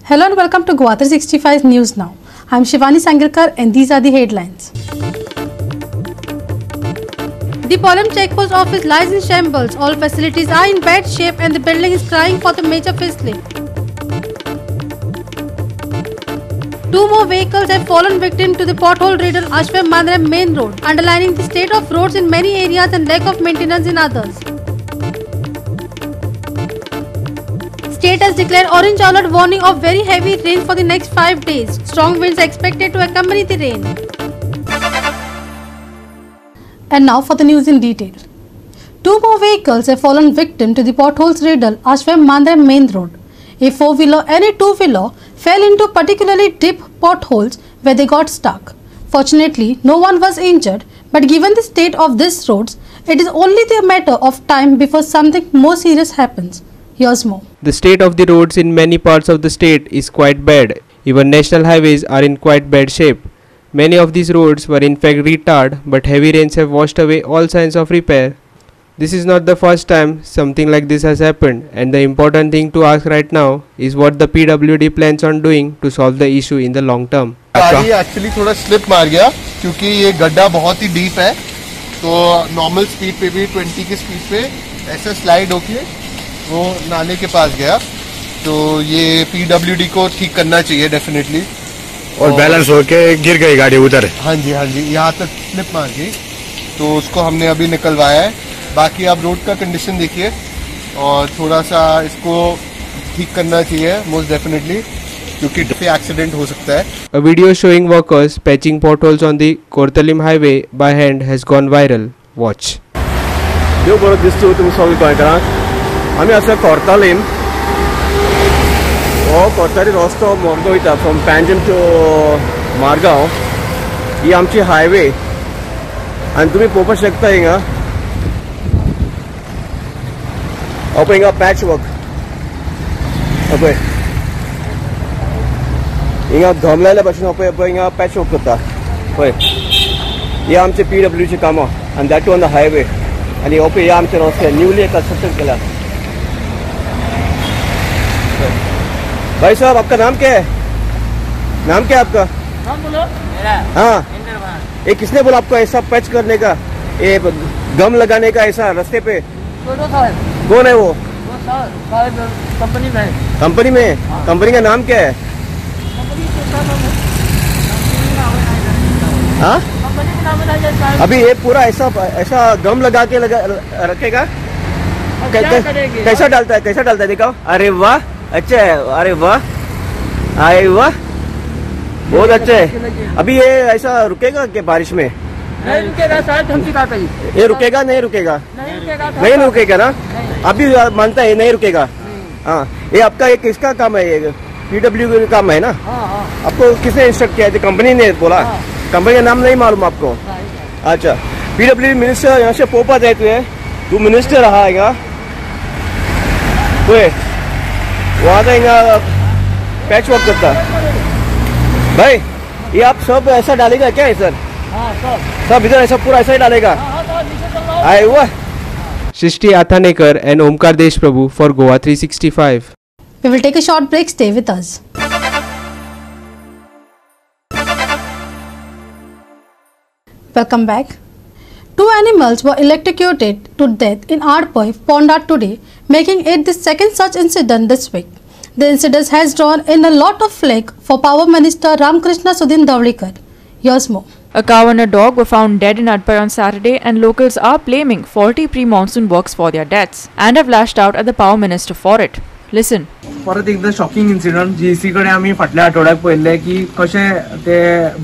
Hello and welcome to Goa 365 News Now. I am Shivani Sangilkar and these are the headlines. The Polem Checkpost office lies in shambles. All facilities are in bad shape and the building is crying for the major facelift. Two more vehicles have fallen victim to the pothole-ridden Ashwem Mandrem main road, underlining the state of roads in many areas and lack of maintenance in others. State has declared orange alert warning of very heavy rain for the next 5 days. Strong winds are expected to accompany the rain. And now for the news in detail. Two more vehicles have fallen victim to the potholes-ridden Ashwem Mandrem main road. A four-wheeler and a two-wheeler fell into particularly deep potholes where they got stuck. Fortunately, no one was injured, but given the state of these roads, it is only the matter of time before something more serious happens. Here's more. The state of the roads in many parts of the state is quite bad. Even national highways are in quite bad shape. Many of these roads were in fact retarred, but heavy rains have washed away all signs of repair. This is not the first time something like this has happened, and the important thing to ask right now is what the PWD plans on doing to solve the issue in the long term. गाड़ी actually थोड़ा slip मार गया क्योंकि ये गड्ढा बहुत ही deep है, तो normal speed pay भी 20 की स्पीड पे ऐसा स्लाइड होके वो नाले के पास गया। तो ये PWD को ठीक करना चाहिए डेफिनेटली। और बैलेंस होके गिर गई गाड़ी उधर। हाँ जी हाँ जी, यहाँ तक स्लिप मार गई, तो उसको हमने अभी निकलवाया है। बाकी आप रोड का कंडीशन देखिए और थोड़ा सा इसको ठीक करना चाहिए मोस्ट डेफिनेटली, क्योंकि एक्सीडेंट हो सकता है। A video showing workers patching potholes on the Cortalim highway by hand has gone viral. Watch. देव बरो दिसतो तुमी सगळे गोंयकारांक। आमी आसा कोर्तालीम, हो कोर्ताली रस्तो मोर्गो वयता फ्रॉम पँजिम टू मारगांव। ही आमची हायवे आनी तुमी पळोवपाक शकता हिंगा हो पळय हिंगा पॅच वर्क, हो पळय हिंगा घम लायल्या भाशेन, हो पळय पळय हिंगा पॅच वर्क करता पळय। हे आमचे PWचे कामां आनी that too on the highway. आनी हो पळय हे आमचे रस्ते न्यूली कन्स्ट्रक्शन केला। भाई साहब आपका नाम क्या है? नाम क्या है आपका? नाम बोलो। मेरा। हाँ, ये किसने बोला आपको ऐसा पैच करने का, ये गम लगाने का ऐसा रास्ते पे? कौन है वो? वो साहब कंपनी में। कंपनी में? हाँ। कंपनी का नाम क्या है? हाँ? अभी ये पूरा ऐसा ऐसा गम लगा के लगा रखेगा? कैसा डालता है, कैसा डालता है दिखाओ। अरे वाह, अच्छा है, अरे वाह, अरे वाह, बहुत अच्छा है। अभी ये ऐसा रुकेगा क्या बारिश में? नहीं रुकेगा साहब, हम सिखाते हैं। ये रुकेगा नहीं रुकेगा? नहीं रुकेगा, नहीं रुकेगा ना? अभी मानता है नहीं रुकेगा। हाँ, ये आपका ये किसका काम है? ये PW का काम है ना? हाँ, हाँ। आपको किसने इंस्ट्रक्ट किया है? कंपनी ने बोला? कंपनी का नाम नहीं मालूम आपको? अच्छा, PW minister यहाँ से पोपा जाए तू मिनिस्टर रहा है वहाँ का पैच वर्क करता भाई। ये आप सब ऐसा डालेगा क्या है सर? हाँ, सब इधर ऐसा पूरा ऐसा ही डालेगा? आए हुआ। Srishti Athanekar and Omkar Deshprabhu for Goa 365. We will take a short break. Stay with us. Welcome back. Two animals were electrocuted to death in Adpoi, Ponda today, making it the second such incident this week. The incident has drawn in a lot of flak for Power Minister Ramkrishna Sudin Dhavalikar. Here's more. A cow and a dog were found dead in Adpai on Saturday, and locals are blaming faulty pre-monsoon works for their deaths and have lashed out at the power minister for it. Listen. परत एकदा shocking incident GC कडे आमी फाटल्या आठवड्याक पळयल्ले की कशे ते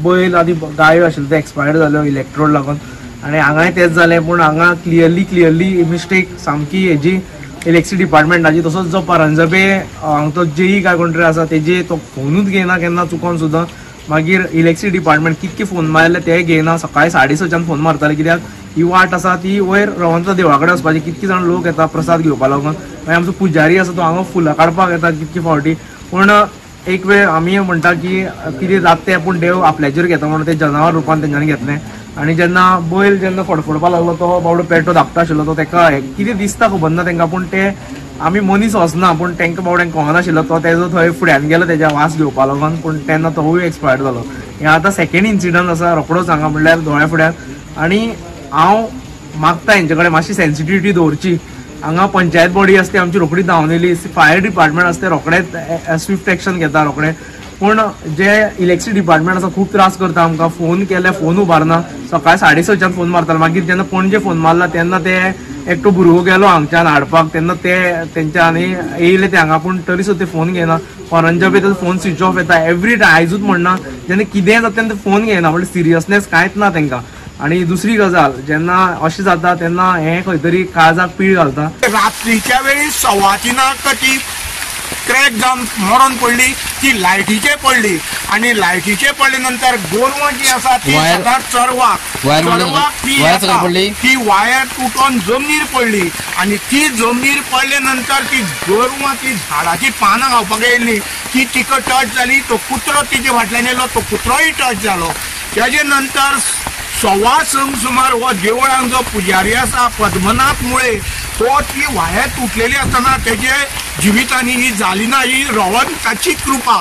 बैल आनी गायो आशिल्ले ते एक्सपायर जाल्यो इलेक्ट्रोड लागून, आनी हांगाय तेच जालें। पूण हांगा क्लियरली मिस्टेक सामकी हेजी इलेक्ट्रिसिटी डिपार्टमेंटाची। तसोच जो परांजपे हांगा तो जेई काय कोण तरी आसा तेजे तो फोनूच घेयना केन्ना चुकोन सुद्दां। मागीर इलेक्ट्रिसिटी डिपार्टमेंट कितके फोन मारले ते घेयना। सकाळी 6:30च्यान फोन मारताले कित्याक ही वाट आसा ती वयर रवंता देवळा कडेन वचपाची, कितके जाण लोक येता प्रसाद घेवपा लागून। मागीर आमचो पुजारी आसा तो हांगा फुलां काडपाक येता कितके फावटी। पूण एक वेळ आमी म्हणटा की कितें जाता तें पूण देव आपल्याचेर घेता म्हणून ते जनावर रुपान तेंच्यांनी घेतलें। आनी जेन्ना बैल जेन्ना फडफडपाक लागलो तो बाबडो पेटो धाकटो आशिल्लो तो तेका कितें दिसता खबर ना तेंकां, पूण ते आमी मनीस वचना पूण तांकां बावड्यांक कळनाशिल्लो तो तेजो थंय फुड्यान गेलो तेज्या वास घेवपा लागून, पूण तेन्ना तोवूय एक्सपायर्ड जालो. हें आतां सेकेंड इन्सिडंट आसा रोकडोच हांगा म्हणल्यार दोळ्या फुड्यान. आनी हांव मागता हेंचे कडेन मातशी सेन्सिटिविटी दवरची. हांगा पंचायत बॉडी आसता ती आमची रोखडी धांवन येयली, फायर डिपार्टमेंट आसता ते रोखडेच स्विफ्ट एक्शन घेता रोखडे, पूण जे इलेक्ट्रिसिटी डिपार्टमेंट आसा खूब त्रास करता आमकां. फोन केल्यार फोन उबारना, सकाळी 6:30च्यान फोन मारतालो, मागीर जेन्ना पणजे फोन मारला तेन्ना ते एकटो भुरगो गेलो हांगच्यान हाडपाक, तेन्ना ते तेंच्या आनी येयले ते हांगा, पूण तरी सुद्दां ते फोन घेयना. करंजपे ताजो फोन स्विच ऑफ येता एवरी टायम. आयजूच म्हणना जेन्ना कितेंय जाता तेन्ना फोन घेयना, म्हणल्यार सिरियसनेस कांयच ना तांकां. आनी दुसरी गजाल जेन्ना अशें जाता तेन्ना हें खंय तरी काळजाक पीळ घालता. रात्रीच्या वेळी 3:15 ती क्रॅक जावन मरून पडली, ती लायटीचे पडली आनी लायटीचे पडले नंतर गोरवां जी आसा ती सदांच चरवाक ती आसा ती वायर तुटोन जमनीर पडली आनी ती जमनीर पडले नंतर ती गोरवां ती झाडाची पानां खावपाक येयली, ती तिका टच जाली, तो कुत्रो तिजे फाटल्यान येयलो, तो कुत्रोय टच जालो. तेजे नंतर 6:15 सुमार हो देवळान जो पुजारी आसा पद्मनाथ मुळे तो ती वायर तुटलेली आसतना तेजे जिवितांनी ही जाली ना, ही रोवंताची कृपा.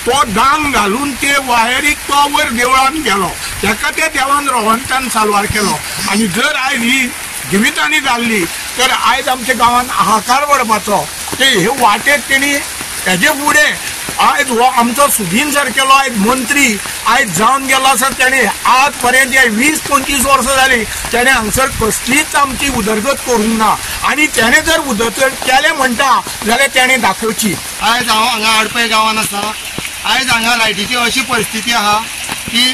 तो दाम घालून ते वायरीक तो वयर देवळान गेलो, तेका त्या देवान रोवंतान साल्वार केलो. आनी जर आयज ही जिवितांनी जाल्ली तर आयज आमच्या गांवान हाहाकार पडपाचो. ते हे वाटेक तेणी तेजे फुडें आयज हो आमचो सुदीन सारकेलो आयज मंत्री आयज जावन गेलो आसा, तेणे आज पर्यंत 20-25 वर्सां जाली तेणे हांगसर कसलीच आमची उदरगत करूंक ना. आनी तेणे जर उदरगत केलें म्हणटा जाल्यार तेणे दाखोवची. आयज हांव हांगा आडपय गांवान आसा. आयज हांगा लायटीची अशी परिस्थिती आहा की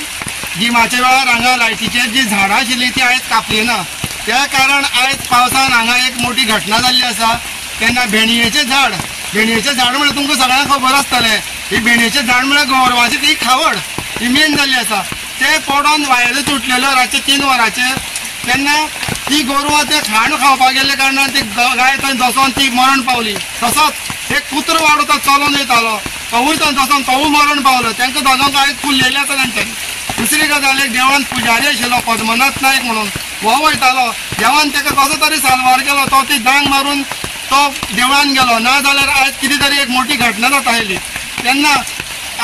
गिमाच्या वेळार हांगा लायटीची जी झाडां आशिल्ली ती आयज कापली ना, त्या कारण आयज पावसान हांगा एक मोठी घटना जाल्ली आसा. तेन्ना भेणयेचें झाड, भेणयेचें झाड म्हळ्यार तुमकां सगळ्यांक खबर आसतलें, ही भेणयेचें झाड म्हळ्यार गोरवाची ती खावड ही मेन जाल्ली आसा. ते पडोन वायरी तुटलेल्यो रातचे 3 वरांचेर, तेन्ना ती गोरवां ते खाण खावपाक गेल्ल्या कारणान ती गाय थंय दसोन ती मरण पावली. तसोच एक कुत्रो वाडो तो चलोन वयतालो, तोवूय थंय दसोन तोवूय मरण पावलो. तांकां दोगांक आयज पुरलेले आसा तांच्यांनी. दुसरी गजाल, एक देवळान पुजारी आशिल्लो पद्मनाथ नायक म्हणून, हो वयतालो, देवान ताका कसो तरी साल्वार केलो, तो ती दांग मारून तो देवळान गेलो. ना जाल्यार आयज कितें तरी एक मोठी घटना जाता आयली. तेन्ना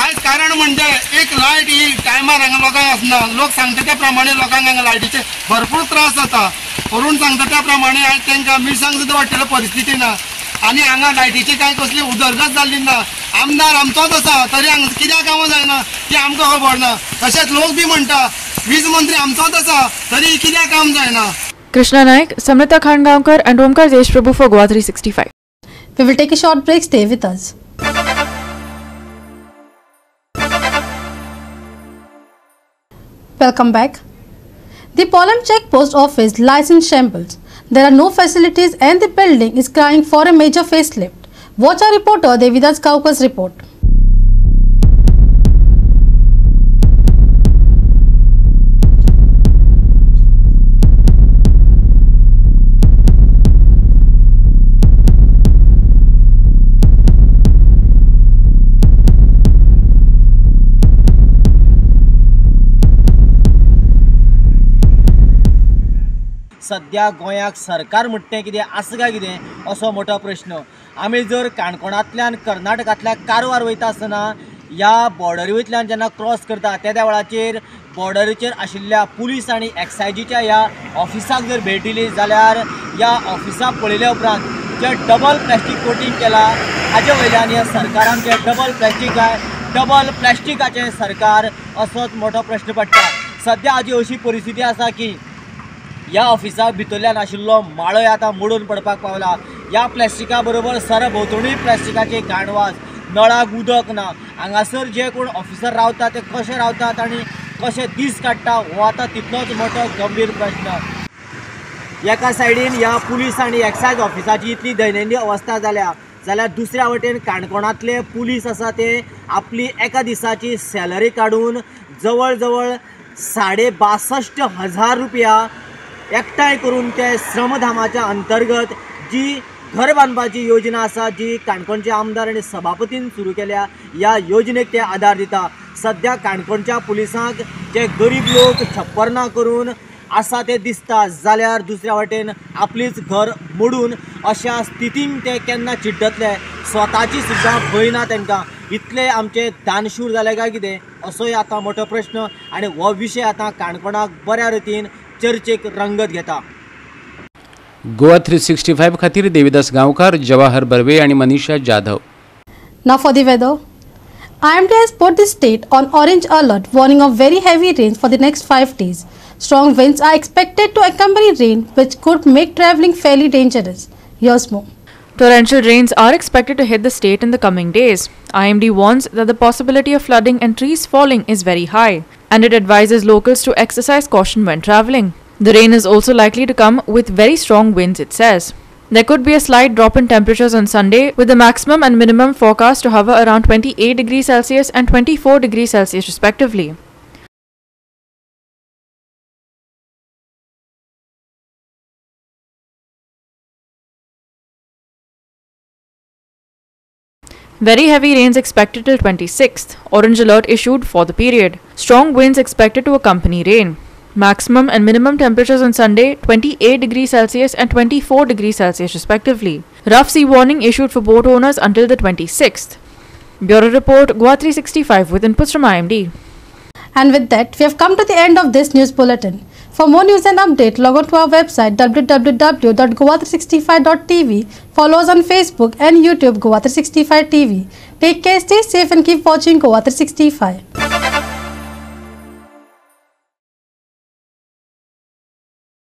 आयज कारण म्हणजे एक लायट ही टायमार हांगा लोकांक आसना. लोक सांगता त्या प्रमाणे लोकांक हांगा लायटीचे भरपूर त्रास जाता. करून सांगता त्या प्रमाणे आयज तांकां मिरसांग सुद्दां वाडटले परिस्थिती ना आनी हांगा लायटीची कांय कसली उदरगत जाल्ली ना. आमदार आमचोच आसा तरी हांगा कित्याक कामां जायना ती आमकां खबर ना. तशेंच लोक बी म्हणटा वीज मंत्री आमचोच आसा तरी कित्याक काम जायना. Krishna Naik, Samrita Khangaonkar and Omkar Deshprabhu for Goa 365. We will take a short break. Stay with us. Welcome back. The Polem Check Post Office lies in shambles. There are no facilities and the building is crying for a major facelift. Watch our reporter Devidas Kaukar's report. सद्या गोंयाक सरकार म्हणटा कितें आसा काय कितें असो मोठो प्रश्न. आमी जर काणकोणांतल्यान कर्नाटकांतल्या कारवार वयता आसतना ह्या बॉर्डरी वयल्यान जेन्ना क्रॉस करता त्या वेळाचेर बॉर्डरीचेर आशिल्ल्या पुलीस आनी एक्सायजीच्या ह्या ऑफिसाक जर भेट दिली जाल्यार ह्या ऑफिसाक पळयल्या उपरांत जे डबल प्लास्टीक कोटींग केला हाजे वयल्यान ह्या सरकारान जे डबल प्लास्टीक काय डबल प्लास्टिकाचें सरकार असोच मोठो प्रश्न पडटा. सद्या हाजी अशी परिस्थिती आसा की ह्या ऑफिसा भितरल्यान आशिल्लो माळोय आतां मोडून पडपाक पावला. ह्या प्लास्टिका बरोबर सरभोंवतणी प्लास्टिकाचे घाणवास, नळाक उदक ना. हांगासर जे कोण ऑफिसर रावता ते कशे रावतात आनी कशे दीस काडटा हो आतां तितलोच मोठो गंभीर प्रश्न. एका सायडीन ह्या पुलीस आनी एक्सायज ऑफिसाची इतली दयनीय अवस्था जाल्या जाल्यार दुसऱ्या वटेन काणकोणांतले पुलीस आसा ते आपली एका दिसाची सॅलरी काडून जवळ जवळ 62,500 रुपया एकठांय करून ते श्रमधामाच्या अंतर्गत जी घर बांदपाची योजना आसा जी काणकोणचे आमदार आनी सभापतीन सुरू केल्या ह्या योजनेक ते आदार दिता. सद्या काणकोणच्या पुलिसांक जे गरीब लोक छप्पर ना करून आसा तें दिसता, जाल्यार दुसऱ्या वाटेन आपलीच घर मोडून अशा स्थितीन ते केन्ना चिड्डतले स्वताची सुद्दां भंय ना तांकां. इतले आमचे दानशूर जाले काय कितें असोय आतां मोठो प्रश्न आनी हो विशय आतां काणकोणाक बऱ्या रितीन चर्चेक रंगत घेता. गोवा 365 खातीर देविदास गांवकार, जवाहर बर्वे आणि मनीषा Jadhav. Now for the weather. IMD has put the state on orange alert, warning of very heavy rains for the next 5 days. Strong winds are expected to accompany rain, which could make travelling fairly dangerous. Here's more. Torrential rains are expected to hit the state in the coming days. IMD warns that the possibility of flooding and trees falling is very high, and it advises locals to exercise caution when travelling. The rain is also likely to come with very strong winds, it says. There could be a slight drop in temperatures on Sunday, with the maximum and minimum forecast to hover around 28 degrees Celsius and 24 degrees Celsius respectively. Very heavy rains expected till 26th. Orange alert issued for the period. Strong winds expected to accompany rain. Maximum and minimum temperatures on Sunday 28 degrees Celsius and 24 degrees Celsius respectively. Rough sea warning issued for boat owners until the 26th. Bureau Report, Goa 365 with inputs from IMD. And with that, we have come to the end of this news bulletin. For more news and update, log on to our website www.goa365.tv. Follow us on Facebook and YouTube Goa 365 TV. Take care, stay safe and keep watching Goa 365.